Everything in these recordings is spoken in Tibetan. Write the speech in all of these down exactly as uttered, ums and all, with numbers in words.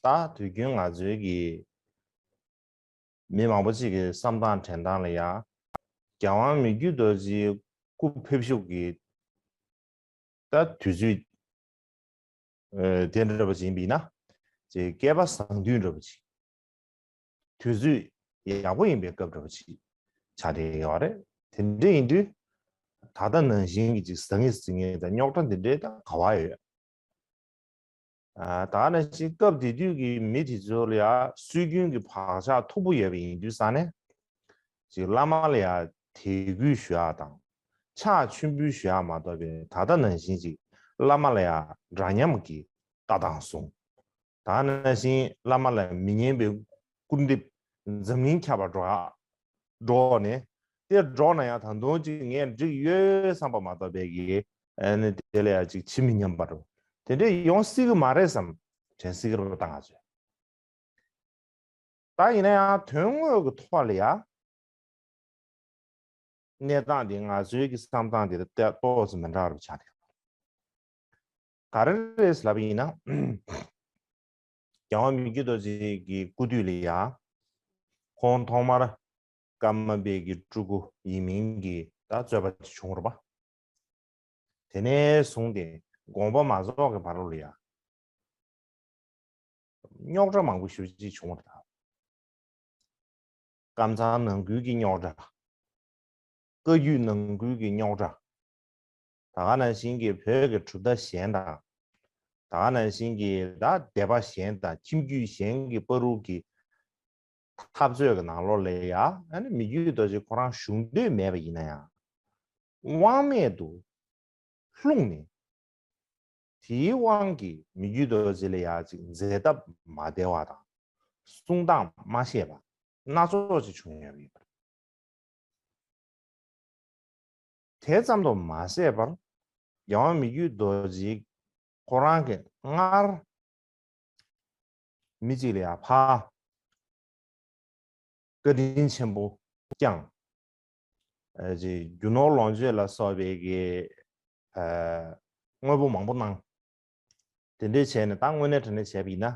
ད་དུས་རྒྱུན་ང་ཚོའི་གི་མི་མང་པོ་ཅིག་གི་བསམ་སྟངས་དྲན་སྟངས་ལ་ཡ། རྒྱལ་དབང་མི་བསྐྱོད་རྡོ་རྗེའི་སྐུ་ཕེབས་བཞུགས་ཀྱི་ད་དུས་ཚོད་ཨ་དེ་འདྲ་བ་ཅིག་ཡིན་པ་ཡིན་ན། ཅིག་བསྐལ་པ་བཟང་དུས་འདྲ་བ་ཅིག་དུས་ཚོད་ཡག་པོ་ཡིན་པའི་སྐབས་འདྲ་བ་ཅིག་ཆགས་བསྡད་ཡོད་རེད། དེ་འདྲ་ཡིན་དུས་ད་ལྟ་ནང་བཞིན་གྱི་ཅིག་ཟང་ངེ་ཟིང་ངེ་དང་རྙོག་དྲ་འདི་འདྲའི་ད་ག་བ་ཡོད། ཨ་ད་ག་ནང་བཞིན་སྐབས་དེ་དུས་ཀྱི་མི་དེ་ཚོ་ལ་ཡ་སྲོལ་རྒྱུན་གྱི་བག་ཆགས་མཐུག་པོ་ཡོད་པ་ཡིན་དུས་ཙང་ནས། ཅིག་བླ་མ་ལ་ཡ་དད་གུས་ཞུ་ཡག་དང་། ཕྱག་མཆོད་འབུལ་ཞུ་ཡག་མ་གཏོགས་པའི་ད་ལྟ་ནང་བཞིན་ཅིག་བླ་མ་ལ་ཡ་འདྲ་མཉམ་གྱི་ལྟ་སྟངས་བཟུང་། ད་ག་ནང་བཞིན་བླ་མ་ལ་མི་སྙན་པའི་སྐུར་འདེབས་འཛམ་གླིང་ཁྱབ་པ་འགྲོ་ཡག་འགྲོ་ནས། དེ་འགྲོ་ན་ཡང་ད་དུང་ཅིག་ངས་འགྲིག་ཡོད་བསམ་པ་མ་གཏོགས་པའི་གི་ཨ་ནི་དེ་ལ་ཡང་ཅིག་ཇི་མི་སྙམ་པ་འགྲོ། དེ་འདྲས་ཡོང་སྲིད་གི་མ་རེད་བསམ་དྲན་སྲིད་གི་རེད་པ་ད་ང་ཚོས། ད་ཡིན་ན་ཡང་དོན་དངོས་ཀྱི་ཐོག་ལ་ཡ། གནས་སྟངས་འདི་ང་ཚོའི་གི་བསམ་སྟངས་འདི་ཏོག་ཙམ་མི་འདྲ་བ་ཆགས་ཏེ། ག་རེ་རེད་ལབ་ཡིན་ན། རྒྱལ་བ་མི་བསྐྱོད་རྡོ་རྗེ་གི་སྐུ་དུས་ལ་ཡ། ཁོང་ཐོག་མར་ཀརྨ་པའི་གི་སྤྲུལ་སྐུ་ཡིན་མིན་གྱི་ད་རྩོད་པ་བྱུང་རེད་པ། དེ་ནས་བཟུང་སྟེ་དགོངས་པ་མ་རྫོགས་ཀྱི་བར་ལ་ཡ། རྙོག་དྲ་མང་པོ་ཞེ་པོ་ཅིག་བྱུང་བ་དང་། ཀམ་ཚང་ནང་ཁུལ་གྱི་རྙོག་དྲ། བཀའ་བརྒྱུད་ནང་ཁུལ་གྱི་རྙོག་དྲ། ད་ག་ནང་བཞིན་གྱི་བོད་ཀྱི་གྲུབ་མཐའ་གཞན་དང་། ད་ག་ནང་བཞིན་གྱི་ད་སྡེ་པ་གཞན་དང་ཁྱིམ་རྒྱུད་གཞན་གྱི་བར་དུ་གྱི་འཐབ་རྩོད་ཀྱི་ནང་ལོགས་ལ་ཡ། ཨ་ནི་མི་བསྐྱོད་རྡོ་རྗེ་ཁོ་རང་བཞུགས་འདོད་མེད་པ་ཡིན་ན་ཡང་། དབང་མེད་དུ་ལྷུང་ནས། དེའི་དབང་གིས་མི་བསྐྱོད་རྡོ་རྗེ་ལ་ཡ་ཅིག་མཛད་ཐབས་མ་བདེ་བ་དང་། གསུང་སྟངས་མ་ཤེས་པ་སྣ་ཚོགས་ཅིག་བྱུང་ཡོད་པ་ཡིན་པ་རེད། དེ་ཙམ་དུ་མ་ཟད་པར། རྒྱལ་བ་མི་བསྐྱོད་རྡོ་རྗེ་ཁོ་རང་གིས་སྔར་མི་གཅིག་ལ་ཡ་ཕར་བཀའ་དྲིན་ཆེན་པོ་བསྐྱངས། ཨ་ཅེ་རྒྱུ་ནོར་ལོངས་སྤྱོད་ལ་སོགས་པའི་གི་ཨ་དངོས་པོ་མང་པོ་གནང་། དེ་འདྲས་བྱས་ནས་ད་དངོས་གནས་དྲང་གནས་བྱས་པ་ཡིན་ན།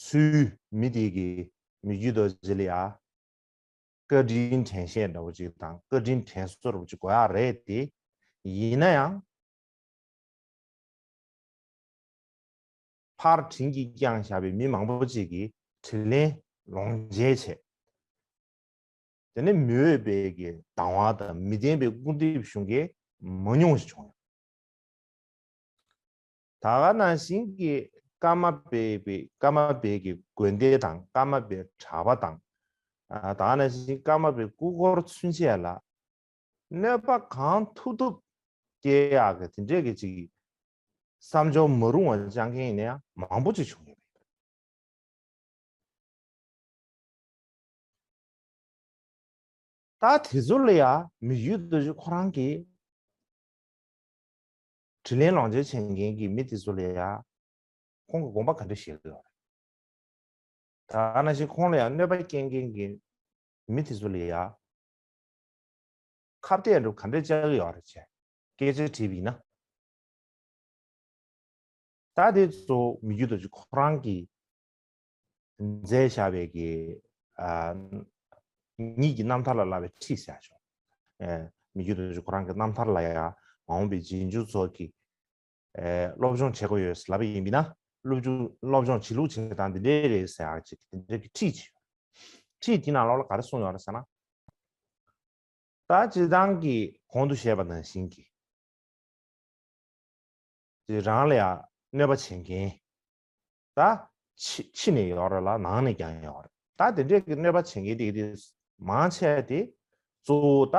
ཚུར་མི་དེ་གིས་མི་བསྐྱོད་རྡོ་རྗེ་ལ་ཡ་བཀའ་དྲིན་དྲན་ཤེས་འདྲ་བོ་ཅིག་དང་བཀའ་དྲིན་དྲན་གསོ་འདྲ་བོ་ཅིག་དགོས་ཡག་རེད་དེ། ཡིན་ན་ཡང་། ཕར་དྲིན་གྱིས་བསྐྱངས་བཞག་པའི་མི་མང་པོ་ཅིག་གིས་དྲིན་ལན་ལོག་འཇལ་བྱས། དེ་ནས་མི་འོས་པའི་གི་སྡང་བ་དང་མི་བདེན་པའི་སྐུར་འདེབས་ཞུ་མཁན་མང་ཉུང་ཞིག་བྱུང་ཡོད། ད་ག་ནང་བཞིན་གྱི་ཀརྨ་པའི་པའི་ཀརྨ་པའི་གི་དགོན་སྡེ་དང་ཀརྨ་པའི་གྲྭ་པ་དང་། ཨ་ད་ག་ནང་བཞིན་ཀརྨ་པའི་སྐུ་འཁོར་ཚུན་ཆད་ལ་གནོད་པ་གང་ཐུབ་ཐུབ་སྐྱེལ་ཡག་གི་དེ་འདྲས་ཀྱི་ཅིག་བསམ་སྦྱོར་མ་རུང་བ་བཅངས་མཁན་ཡིན་ན་ཡང་མང་པོ་ཅིག་བྱུང་ཡོད་པ་ཡིན། ད་དེ་ཚོ་ལ་ཡ་མི་བསྐྱོད་རྡོ་རྗེ་ཁོ་རང་གིས་དྲིན་ལན་ལོག་འཇལ་བྱེད་མཁན་གྱི་མི་དེ་ཚོ་ལ་ཡ་ཁོང་གིས་དགོངས་པ་ག་འདྲ་བཞེས་ཀྱི་ཡོད་རེད། ད་ག་ནང་བཞིན་ཁོང་ལ་ཡ་གནོད་པ་སྐྱེལ་མཁན་གྱི་མི་དེ་ཚོ་ལ་ཡ་ཁ་གཏད་འདྲ་ག་འདྲ་བཅག་གི་ཡོད་རེད་ཅེས་སྐད་ཆ་དྲིས་པ་ཡིན་ན། ད་དེ་ཚོ་མི་བསྐྱོད་རྡོ་རྗེ་ཁོ་རང་གིས་མཛད་བཞག་པའི་གི་ཨ་ཉིད་ཀྱི་རྣམ་ཐར་ལ་བསླབ་པའི་ཁྲིད་ཟེར་ཡག་བྱུང་། ཨེ་མི་བསྐྱོད་རྡོ་རྗེ་ཁོ་རང་གི་རྣམ་ཐར་ལ་ཡ་མ་འོངས་པའི་རྗེས་འཇུག་ཚོ་གིས་ཨེ་སློབ་སྦྱོང་བྱེད་དགོས་ཡོད་ལབ་པ་ཡིན་པ་ཡིན་ན། སློབ་སྦྱོང་སློབ་སྦྱོང་བྱེད་ལུགས་བྱེད་སྟངས་འདི་འདྲས་རེད་ཟེར་ཡག་ཅིག་དེ་འདྲས་ཀྱི་ཁྲིད་ཅིག་ཁྲིད་དེ་ནང་ལོགས་ལ་ག་རེ་གསུངས་ཡོད་རེད་ཟེར་ན། ད་སྤྱིར་བཏང་གི་གོང་དུ་བཤད་པ་ནང་བཞིན་གྱི། དེ་རང་ལ་ཡང་གནོད་པ་བྱེད་མཁན། ད་ཕྱི་ཕྱི་ནས་ཡོད་རེད་ལ་ནང་ནས་ཀྱང་ཡོད་རེད། ད་དེ་འདྲས་ཀྱི་གནོད་པ་བྱེད་མཁན་དེ་དེ་མང་ཆེ་དེ་གཙོ་བོ་ད་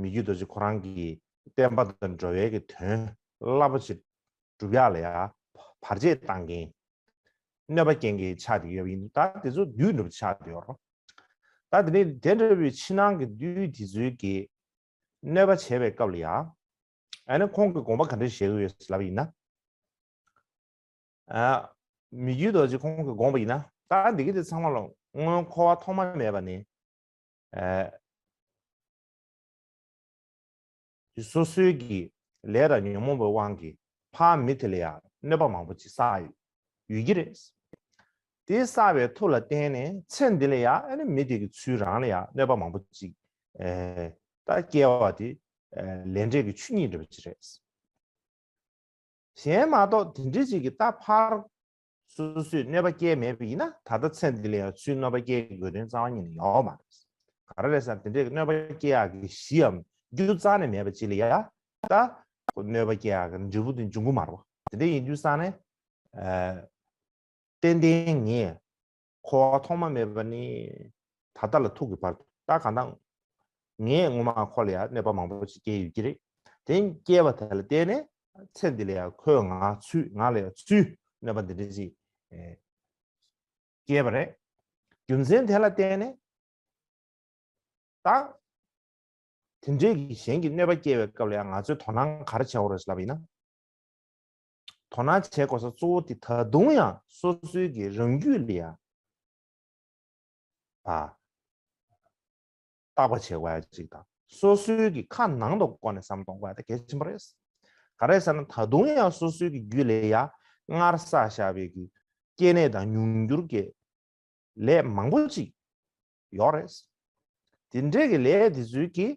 མི་བསྐྱོད་རྡོ་རྗེ་ཁོ་རང་གི་བསྟན་པ་དང་འགྲོ་བའི་གི་དོན་རླབས་པོ་ཆེ་སྒྲུབ་ཡག་ལ་ཡང་བར་ཆད་བཏང་མཁན། གནོད་པ་སྐྱེལ་མཁན་ཆགས་བསྡད་ཡོད་པ་ཡིན་དུས། ད་དེ་ཚོ་བདུད་འདྲ་པོ་ཆགས་བསྡད་ཡོད་རེད། ད་དེ་ནས་དེ་འདྲ་བའི་ཕྱི་ནང་གི་བདུད་དེ་ཚོའི་གི་གནོད་པ་བྱས་པའི་སྐབས་ལ་ཡང་། ཨ་ནི་ཁོང་གིས་དགོངས་པ་ག་འདྲ་བཞེས་ཀྱི་ཡོད་ལབ་ཡིན་ན། ཨ། མི་བསྐྱོད་རྡོ་རྗེ་ཁོང་གིས་དགོངས་པ་ཡིན་ན། ད་འདི་གི་དེ་ཚང་མ་ལ་སྔོན་འཁོར་བ་ཐོག་མ་མེད་པ་ནས། ཨ། སོ་སོའི་གི་ལས་དང་ཉོན་མོངས་པའི་དབང་གིས་ཕར་མི་དེ་ལ་ཡང་གནོད་པ་མང་པོ་ཅིག་བསགས་ཡོད་ཀྱི་རེད། དེ་བསགས་པའི་མཐུ་ལ་བརྟེན་ནས་ཚེ་འདི་ལ་ཡང་ཨ་ནི་མི་དེ་གི་ཚུལ་རང་ལ་ཡང་གནོད་པ་མང་པོ་ཅིག་ཨེ་ད་སྐྱེ་བ་དེ་ཨེ་ལས་འབྲས་ཀྱི་ཆོས་ཉིད་འདྲ་པོ་ཅིག་རེད། གཞན་མ་གཏོགས་དེ་འདྲའི་ཅིག་གི་ད་ཕར་སོ་སོས་གནོད་པ་སྐྱེལ་མེད་པ་ཡིན་ན། ད་ལྟ་ཚེ་འདི་ལ་ཡང་ཚུར་གནོད་པ་སྐྱེལ་དགོས་དོན་རྩ་བ་ཉིད་ནས་ཡོད་མ་རེད། ག་རེ་རེད་ཟེར་ན། དེ་འདྲའི་གནོད་པ་སྐྱེལ་ཡག་གི་གཞི་འམ་རྒྱུ་རྩ་ནས་མེད་པ་ཅིག་ལ་ཡང་ད་གནོད་པ་སྐྱེལ་ཡག་གི་འབྲས་བུ་དེ་འབྱུང་གི་མ་རེད་པ། དེ་འདྲ་ཡིན་དུས་ཙང་ནས་ཨ་ཏན་ཏན་ངས་འཁོར་བ་ཐོག་མ་མེད་པ་ནས་ད་ལྟ་ལ་ཐུག་གི་བར་དུ་ད་གང་ལྟར་ངས་ངོ་མ་ཁོ་ལ་ཡང་གནོད་པ་མང་པོ་ཞིག་སྐྱེལ་ཡོད་ཀྱི་རེད། དེ་སྐྱེལ་བ་དེ་ལ་བརྟེན་ནས་ཚེ་འདི་ལ་ཡང་ཁོས་ང་ཚུར་ང་ལ་ཡང་ཚུར་གནོད་པ་འདི་འདྲ་ཞིག་ཨེ་སྐྱེལ་བ་རེད། རྒྱུ་མཚན་དེ་ལ་བརྟེན་ནས་ད་དེ་འདྲའི་གི་གཞན་གྱིས་གནོད་པ་སྐྱེལ་བའི་སྐབས་ལ་ཡང་ང་ཚོས་དོ་སྣང་ག་རེ་བྱེད་དགོས་རེད་ལབ་པ་ཡིན་ན། དོ་སྣང་བྱེད་དགོས་ས་གཙོ་བོ་དེ་ད་དུང་ཡང་སོ་སོའི་གི་རང་རྒྱུད་ལ་ཡང་ཨ་བརྟག་པ་བྱེད་དགོས་ཡ་གཅིག་དང་། སོ་སོའི་གི་ཁ་ནང་དུ་བསྐོར་ནས་བསམ་གཏོང་དགོས་ཡ་དེ་གལ་ཆེན་པོ་རེད། ག་རེ་ཟེར་ན། ད་དུང་ཡང་སོ་སོའི་གི་རྒྱུད་ལ་ཡང་སྔར་བསགས་བཞག་པའི་གི་སྐྱེས་ནས་དང་མྱོང་འགྱུར་གྱི་ལས་མང་པོ་ཅིག་ཡོད་རེད། དེ་འདྲའི་གི་ལས་དེ་ཚོའི་གི་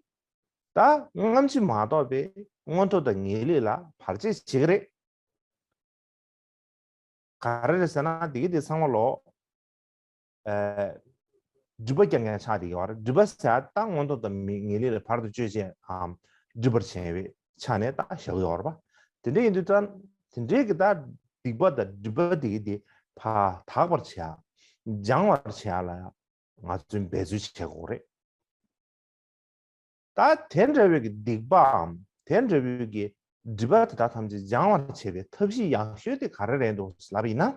ད་སྔ་ཕྱི་མ་གཏོགས་པའི་མངོན་མཐོ་དང་ངེས་ལེགས་ལ་བར་ཆད་བྱེད་ཀྱི་རེད། ག་རེ་རེད་ཟེར་ན། དེ་གི་དེ་ཚང་མ་ལོ་ཨ་སྒྲིབ་པ་རྐྱང་རྐྱང་ཆགས་བསྡད་ཀྱི་ཡོད་རེད། སྒྲིབ་པ་ཟེར་ཡ་ད་མངོན་མཐོ་དང་མི་ངེས་ལེགས་ལ་བར་དུ་གཅོད་བྱེད་ཨམ་སྒྲིབ་པར་བྱེད་པའི་ཆ་ནས་ད་བཞག་གི་ཡོད་རེད་པ། དེ་འདྲ་ཡིན་དུས་ད་དེ་འདྲའི་གི་ད་སྡིག་པ་དང་སྒྲིབ་པ་དེ་གི་དེ་ཕར་དག་པར་བྱེད་ཡ། སྦྱང་བར་བྱེད་ཡ་ལ་ང་ཚོས་འབད་རྩོལ་བྱེད་དགོས་རེད། ད་དེ་འདྲ་བའི་གི་སྡིག་པའམ་དེ་འདྲ་བའི་གི་སྒྲིབ་པ་དེ་དག་ཐམས་ཅད་སྦྱང་བར་བྱེད་པའི་ཐབས་ཤེས་ཡག་ཤོས་དེ་ག་རེ་རེད་འདུག་ལབ་པ་ཡིན་ན།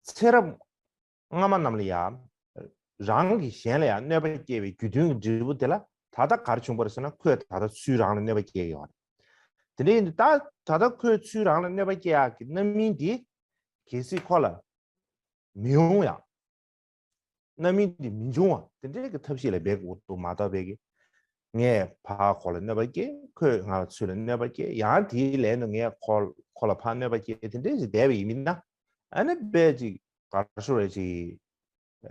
ཚེ་རབས་སྔ་མ་རྣམས་ལ་ཡང་རང་གིས་གཞན་ལ་ཡང་གནོད་པ་སྐྱེལ་བའི་རྒྱུ་མཐུན་གྱི་འབྲས་བུ་དེ་ལ་ད་ལྟ་ག་རེ་བྱུང་བ་རེད་ཟེར་ན། ཁོས་ད་ལྟ་ཚུར་རང་ལ་གནོད་པ་སྐྱེལ་ཡོད་རེད། དེ་འདྲ་ཡིན་དུས་ད་ད་ལྟ་ཁོས་ཚུར་རང་ལ་གནོད་པ་སྐྱེལ་ཡག་གི་རྣམ་སྨིན་དེ་གལ་སྲིད་ཁོ་ལ་མི་ཡོང་ཡང་། རྣམ་སྨིན་དེ་མི་འབྱུང་བ་དེ་འདྲའི་གི་ཐབས་ཤེས་ལ་འབད་དགོས་འདུག་མ་གཏོགས་པའི་གི་ངས་ཕར་ཁོ་ལ་གནོད་པ་སྐྱེལ། ཁོས་ང་ལ་ཚུར་ལ་གནོད་པ་སྐྱེལ། ཡང་དེའི་ལན་དུ་ངས་ཁོ་ཁོ་ལ་ཕར་གནོད་པ་སྐྱེལ། དེ་འདྲའི་ཞིག་བསྡད་པ་ཡིན་མིན་ན། ཨ་ནི་དཔེ་ཅིག་ག་རེ་ཞུ་རེད། ཅིག་ཨ་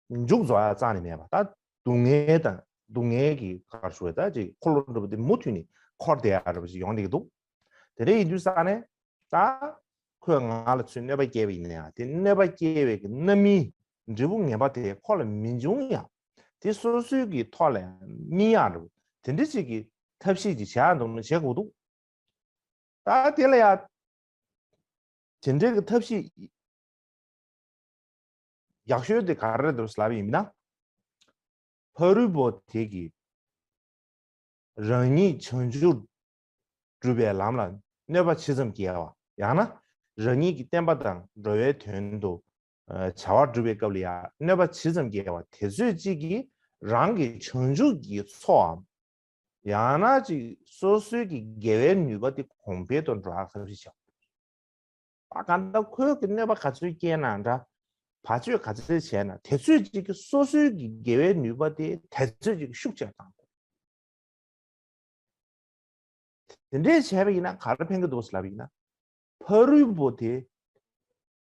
མཇུག་རྫོགས་ཡ་རྩ་ནས་མེད་པ། ད་སྡུག་བསྔལ་དང་སྡུག་བསྔལ་གྱི་ག་རེ་ཞུ་རེད། ད་ཅིག་འཁོར་ལོ་འདྲ་པོ་དེ་མུ་མཐུད་ནས་འཁོར་བསྡད་ཡ་འདྲ་པོ་ཞིག་ཡོང་བསྡད་ཀྱི་འདུག་དེ་འདྲ་ཡིན་དུས་ཙང་ནས་ད་ཁོས་ང་ལ་ཚུར་གནོད་པ་སྐྱེལ་བ་ཡིན་ན་ཡང་། དེ་གནོད་པ་སྐྱེལ་བའི་གི་རྣམ་སྨིན་འབྲས་བུ་ངན་པ་དེ་ཁོ་ལ་མི་འབྱུང་ཡང་། དེ་སོ་སོའི་གི་ཐོག་ལ་ཡང་སྨིན་ཡག་འདྲ་པོ་དེ་འདྲ་ཅིག་གི་ཐབས་ཤེས་ཅིག་བྱེད་ཡག་འདུག་ན་བྱེད་དགོས་འདུག་ད་དེ་ལ་ཡང་དེ་འདྲའི་གི་ཐབས་ཤེས་ཡག་ཤོས་དེ་ག་རེ་རེད་འདུག་ལབ་པ་ཡིན་ན། ཕ་རོལ་པོ་དེ་གིས་རང་ཉིད་བྱང་ཆུབ་སྒྲུབ་པའི་ལམ་ལ་གནོད་པ་ཇི་ཙམ་སྐྱེལ་བ། ཡང་ན་རང་ཉིད་ཀྱི་བསྟན་པ་དང་འགྲོ་བའི་དོན་དུ་ཨ་བྱ་བ་སྒྲུབ་པའི་སྐབས་ལ་ཡང་གནོད་པ་ཇི་ཙམ་སྐྱེལ་བ་དེ་ཚོད་ཅིག་གིས་རང་གི་བྱང་ཆུབ་ཀྱི་ཚོགས་འམ། ཡང་ན་ཅིག་སོ་སོའི་གི་དགེ་བའི་ནུས་པ་དེ་གོང་འཕེལ་དུ་འགྲོ་ཡག་ཐབས་ཤེས་བྱ། ད་གང་ལྟར་ཁོས་གི་གནོད་པ་ག་ཚོད་བསྐྱལ་ན་འདྲ། བར་ཆད་ག་ཚོད་བྱས་ན། དེ་ཚོད་ཅིག་གི་སོ་སོའི་གི་དགེ་བའི་ནུས་པ་དེ་དེ་ཚོད་ཅིག་གི་ཤུགས་ཆེར་བཏང་དགོས། དེ་འདྲས་བྱས་པ་ཡིན་ན་ག་རེ་ཕན་གི་འདུག་ལབ་ཡིན་ན། ཕ་རོལ་པོ་དེ་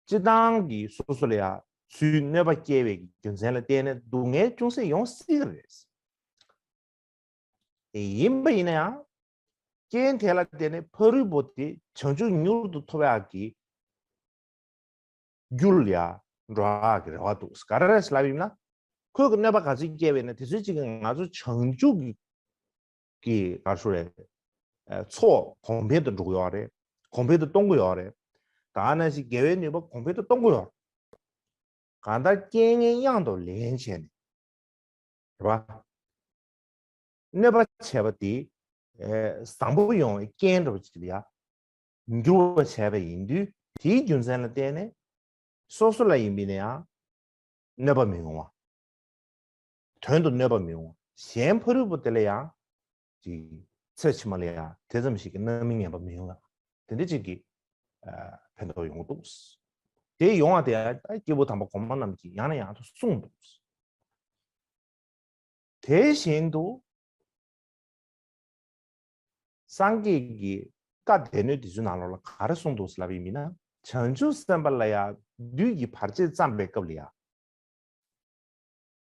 སྤྱིར་བཏང་གི་སོ་སོ་ལ་ཡང་ཚུར་གནོད་པ་སྐྱེལ་བའི་རྒྱུ་མཚན་ལ་བརྟེན་ནས་སྡུག་བསྔལ་ཅུང་ཟད་ཡོང་སྲིད་ཀྱི་རེད། ཡིན་པ་ཡིན་ན་ཡང་། རྐྱེན་དེ་ལ་བརྟེན་ནས་ཕ་རོལ་པོ་དེ་བྱང་ཆུབ་མྱུར་དུ་ཐོབ་ཡག་གི་རྒྱུ་ལ་ཡང་འགྲོ་ཡག་གི་རེ་བ་འདུག་ག་རེ་རེད་ལབ་ཡིན་ན། ཁོས་གི་གནོད་པ་ག་ཚོད་སྐྱེལ་བས་ན་དེ་ཚོད་ཅིག་གིས་ང་ཚོ་བྱང་ཆུབ་ཀྱི་གི་ག་རེ་ཞུ་རེད། ཨ་ཚོགས་གོང་འཕེལ་དུ་འགྲོ་གི་ཡོད་རེད། གོང་འཕེལ་དུ་གཏོང་གི་ཡོད་རེད། ད་ནང་བཞིན་དགེ་བའི་ནུས་པ་གོང་འཕེལ་དུ་གཏོང་གི་ཡོད་རེད། གང་ལྟར་རྐྱེན་ངན་གཡང་དུ་ལེན་བྱས་ནས། རེད་པ། གནོད་པ་བྱས་པ་དེ་ཨེ་བཟང་པོ་ཡོང་བའི་རྐྱེན་འདྲ་པོ་ཅིག་ལ་ཡང་འགྱུར་བ་བྱས་པ་ཡིན་དུས། དེའི་རྒྱུ་མཚན་ལ་བརྟེན་ནས་སོ་སོ་ལ་ཡིན་པ་ཡིན་ན་ཡང་གནོད་པ་མི་ཡོང་བ། དོན་དུ་གནོད་པ་མི་ཡོང་བ། གཞན་ཕ་རོལ་པོ་དེ་ལ་ཡང་ཅིག་ཚེ་ཕྱི་མ་ལ་ཡང་དེ་ཙམ་ཞིག་གི་རྣམ་སྨིན་ངན་པ་མི་ཡོང་བ། དེ་འདྲ་ཅིག་གི་ཨ་ཕན་ཐོགས་ཡོང་གི་འདུག་དེ་ཡོང་བ་དེ་ཨ་སྐྱེས་བུ་དམ་པ་གོང་མ་རྣམས་ཀྱིས་ཡང་ནས་ཡང་དུ་གསུངས་འདུག་དེ་བཞིན་དུ། སངས་རྒྱས་ཀྱི་བཀའ་སྡེ་སྣོད་དེ་ཚོའི་ནང་ལོགས་ལ་ག་རེ་གསུངས་འདུག་ཟེར་ལབ་ཡིན་མིན་ན། བྱང་ཆུབ་སེམས་དཔའ་ལ་ཡ་བདུད་ཀྱི་བར་ཆད་བརྩམས་པའི་སྐབས་ལ་ཡ།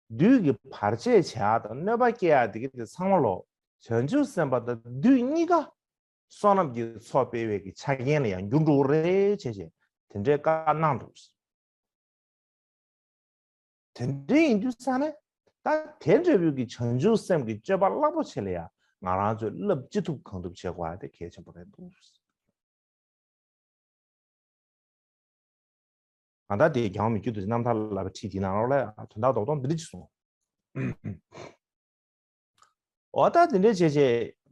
བདུད་ཀྱི་བར་ཆད་བྱེད་ཡ་དང་གནོད་པ་སྐྱེལ་ཡ་དེ་གི་དེ་ཚང་མ་ལོ། བྱང་ཆུབ་སེམས་དཔའ་དང་བདུད་གཉིས་ཀ་བསོད་ནམས་ཀྱི་ཚོགས་སྤེལ་བའི་གི་ཆ་རྐྱེན་ལ་ཡང་འགྱུར་འགྲོ་གི་རེད་བྱས་བྱས། དེ་འདྲའི་བཀའ་གནང་འདུག། དེ་འདྲའི་ཡིན་དུས་ཙང་ནས། ད་དེ་འདྲ་བོའི་གི་བྱང་ཆུབ་སེམས་ཀྱི་སྤྱོད་པ་རླབས་པོ་ཆེ་ལ་ཡང་ང་རང་ཚོས་བསླབ་ཅི་ཐུབ་གང་ཐུབ་བྱེད་དགོས་པ་དེ་གལ་ཆེན་པོ་རེད་འདུག། ང་ད་དེ་རྒྱལ་བ་མི་བསྐྱོད་རྡོ་རྗེ་རྣམ་ཐར་ལ་བའི་ཁྲིད་དེའི་ནང་ལོགས་ལ་དོན་དག་རྡོག་རྡོག་འདི་འདྲ་ཅིག་གསུངས། འོ་ད་དེ་འདྲའི་བྱས་བྱས་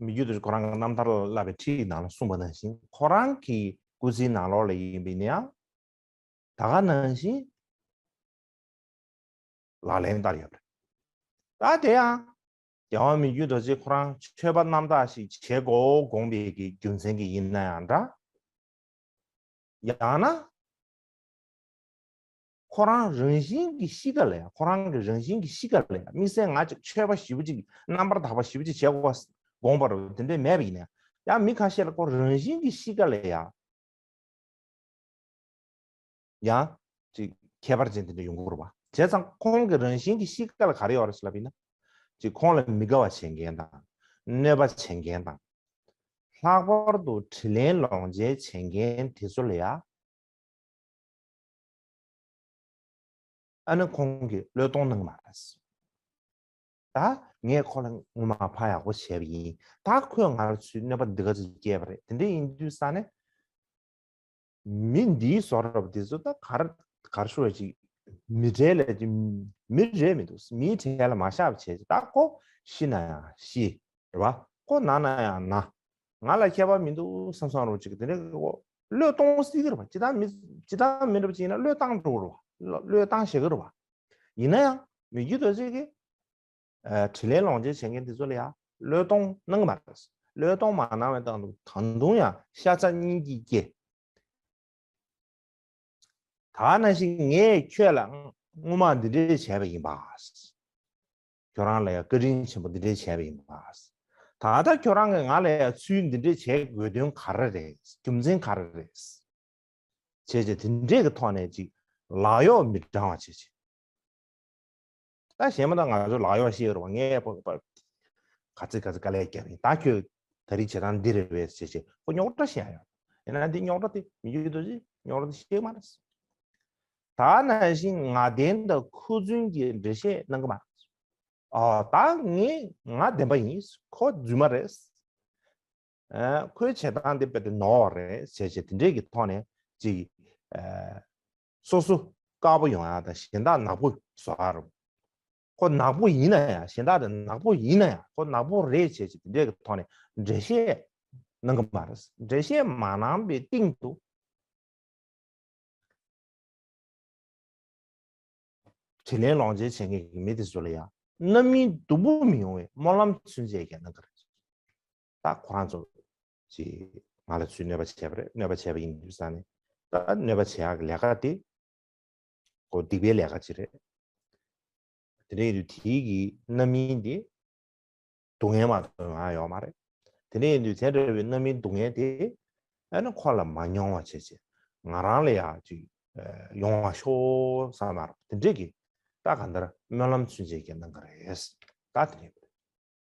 མི་བསྐྱོད་རྡོ་རྗེ་ཁོ་རང་གི་རྣམ་ཐར་ལ་བའི་ཁྲིད་ནང་ལ་གསུངས་པ་ནང་བཞིན། ཁོ་རང་གི་སྐུ་ཚེའི་ནང་ལོགས་ལ་ཡིན་པའི་ནའང་། ད་ག་ནང་བཞིན་ལག་ལེན་བསྟར་ཡོད་རེད། ད་དེ་ཡང་རྒྱལ་བ་མི་བསྐྱོད་རྡོ་རྗེ་ཁོ་རང་ཆོས་པ་རྣམ་དག་ཞིག་བྱེད་དགོས་དགོངས་པའི་གི་རྒྱུ་མཚན་གྱིས་ཡིན་ན་ཡང་འདྲ། ཡང་ན། ཁོ་རང་རང་བཞིན་གྱི་གཤིས་ཀ་ལ་ཡང་། ཁོ་རང་གི་རང་བཞིན་གྱི་གཤིས་ཀ་ལ་ཡང་། དམིགས་བསལ་ང་ཅིག་ཆོས་པ་ཞེ་པོ་ཅིག་རྣམ་པར་དག་པ་ཞེ་པོ་ཅིག་བྱེད་དགོས་དགོངས་པ་རུ་དེ་འདྲའི་མེད་པ་ཡིན་ན་ཡང་། མི་ཁ་ཤས་ལ་ཁོ་རང་བཞིན་གྱི་གཤིས་ཀ་ལ་ཡང་། ཡང་ཅིག་ཁྱད་པར་ཅན་དེ་འདྲ་ཡོང་གི་རེད་པ། བྱས་ཙང་ཁོང་གི་རང་བཞིན་གྱི་གཤིས་ཀ་ལ་ག་རེ་ཡོད་རེད་ཟེར་ལབ་ཡིན་ན། ཅིག་ཁོང་ལ་མི་དགའ་བ་བྱེད་མཁན་དང་། གནོད་པ་བྱེད་མཁན་དང་། ལྷག་པར་དུ་དྲིན་ལན་ལོག་འཇལ་བྱེད་མཁན་དེ་ཚོ་ལ་ཡ། ཨ་ནི་ཁོང་གིས་བློས་གཏོང་གནང་གི་མ་རེད། ད་ངས་ཁོ་ལ་ངོ་མ་ཕ་ཡག་པོ་བྱས་པ་ཡིན། ད་ཁོས་ང་ལ་ཚུར་གནོད་པ་འདི་ག་ཚོད་བསྐྱལ་བ་རེད། དེ་འདྲ་ཡིན་དུས་ཙང་ནས། མི་འདིའི་བཟོ་འདྲ་པོ་འདི་ཚོ་ད་གར་གར་ཤོར་ཅིག་མི་གྲལ་ལ་ཅིག་མི་རེད་མི་འདུག། མིའི་གྲལ་ལ་མ་བཞག་པ་བྱས་ཅིག། ད་ཁོ་ཤི་ན་ཡང་ཤི་རེད་པ། ཁོ་ན་ན་ཡང་ན། ང་ལ་ཁྱད་པར་མི་འདུག་བསམ་བསམ་རོ་ཅིག་དེ་འདྲ་ཁོ་བློས་གཏོང་སྲིད་ཀྱི་རེད་པ། ཅི་ལྟར་མི་ཅི་ལྟར་མི་འདྲ་པོ་ཅིག་ཡིན་ན་བློས་བཏང་འགྲོ་གི་རེད་པ། བློས་བཏང་བཞག་གི་རེད་པ། ཡིན་ན་ཡང་མི་རྒྱུད་དོ་ཅིག་གིས། ཨ། དྲིན་ལན་ལོག་འཇལ་བྱེད་མཁན་དེ་ཚོ་ལ་ཡང་བློས་གཏོང་གནང་གི་མ་རེད། བློས་གཏོང་མ་གནང་བའི་སྟེང་དུ་ད་དུང་ཡང་ཤ་ཚ་སྙིང་སྐྱིད་སྐྱེ། ད་ནང་བཞིན་ངས་ཁྱོད་ལ་སྔོན་མ་འདི་འདྲས་བྱས་པ་ཡིན་པ། ཁྱོད་རང་ལ་ཡང་བཀའ་དྲིན་ཆེན་པོ་འདི་འདྲས་བྱས་པ་ཡིན་པ། ད་ལྟ་ཁྱོད་རང་གིས་ང་ལ་ཡང་ཚུལ་འདི་འདྲས་བྱེད་དགོས་དོན་ག་རེ་རེད། རྒྱུ་མཚན་ག་རེ་རེད། བྱས་བྱས་དེ་འདྲས་ཀྱི་ཐོག་ནས་ཅིག་ལག་གཡོག་མི་བགྲང་བ་བྱས་བྱས། ད་གཞན་མ་ད་ང་ཚོ་ལག་གཡོག་ཤེས་རུང་ངས་པ་པ་ག་ཚོད་ག་ཚོད་དཀའ་ལས་བརྒྱབ་ཡིན། ད་ཁྱོད་ད་རེས་བྱེད་སྟངས་འདི་རེད་པས་ཟེར་བྱས་ཁོ་རྙོག་དྲ་བཤད་ཡོད། ཡིན་ན་འདི་རྙོག་དྲ་དེ་མི་རྒྱུད་དོ་ཅིག་རྙོག་དྲ་དེ་ཤེས་མ་རེད། ད་ནང་བཞིན་ང་བདེན་དང་ཁོ་རྫུན་གྱི་འགྲེལ་བཤད་གནང་གི་མ་རེད། ཨ། ད་ངས་ང་བདེན་པ་ཡིན། ཁོ་རྫུན་མ་རེད། ཨ། ཁོའི་བྱེད་སྟངས་དེ་དཔེ་དེ་ནོར་བ་རེད་ཟེར་བྱས་དེ་འདྲས་ཀྱི་ཐོག་ནས་ཅིག་ཨ། སོ་སོ་དཀར་པོ་ཡོང་ཡ་དང་གཞན་དག་ནག་པོ་བཟོ་ཡ་རུ། ཁོ་ནག་པོ་ཡིན་ན་ཡང་གཞན་དག་དེ་ནག་པོ་ཡིན་ན་ཡང་ཁོ་ནག་པོ་རེད་བྱས་བྱས་དེ་འདྲས་ཀྱི་ཐོག་ནས་འགྲེལ་བཤད་གནང་གི་མ་རེད། འགྲེལ་བཤད་མ་གནང་པའི་སྟེང་དུ། དྲིན་ལན་ལོག་འཇལ་བྱེད་མཁན་གྱི་མི་དེ་ཚོ་ལ་ཡང་རྣམ་སྨིན་སྡུག་པོ་མི་ཡོང་བའི་སྨོན་ལམ་ཚུན་ཆད་ཀྱང་གནང་གི་རེད། ད་ཁོ་རང་ཚོ་ཅིག་ང་ལ་ཚུར་གནོད་པ་བྱས་པ་རེད། གནོད་པ་བྱས་པ་ཡིན་དུས་ཙང་ནས་ད་གནོད་པ་བྱེད་ཡག་གི་ལས་ཀ་དེ་ཁོ་སྡིག་པའི་ལས་ཀ་ཅིག་རེད། དེ་འདྲ་ཡིན་དུས་དེའི་གི་རྣམ་སྨིན་དེ་སྡུག་བསྔལ་མ་གཏོགས་ཡང་ཡོད་མ་རེད། དེ་འདྲ་ཡིན་དུས་དེ་འདྲ་བའི་རྣམ་སྨིན་སྡུག་བསྔལ་དེ་ཨ་ནི་ཁོ་ལ་མ་མྱོང་བ་བྱས་བྱས་ང་རང་ལ་ཡང་ཅིག་ཡོང་བ་ཤོག་བསམ་པ་རེད། དེ་འདྲས་ཀྱི་ད་གང་ལྟར་སྨོན་ལམ་ཚུན་ཆད་ཀྱང་གནང་གི་རེད། ད་དེ་འདྲས་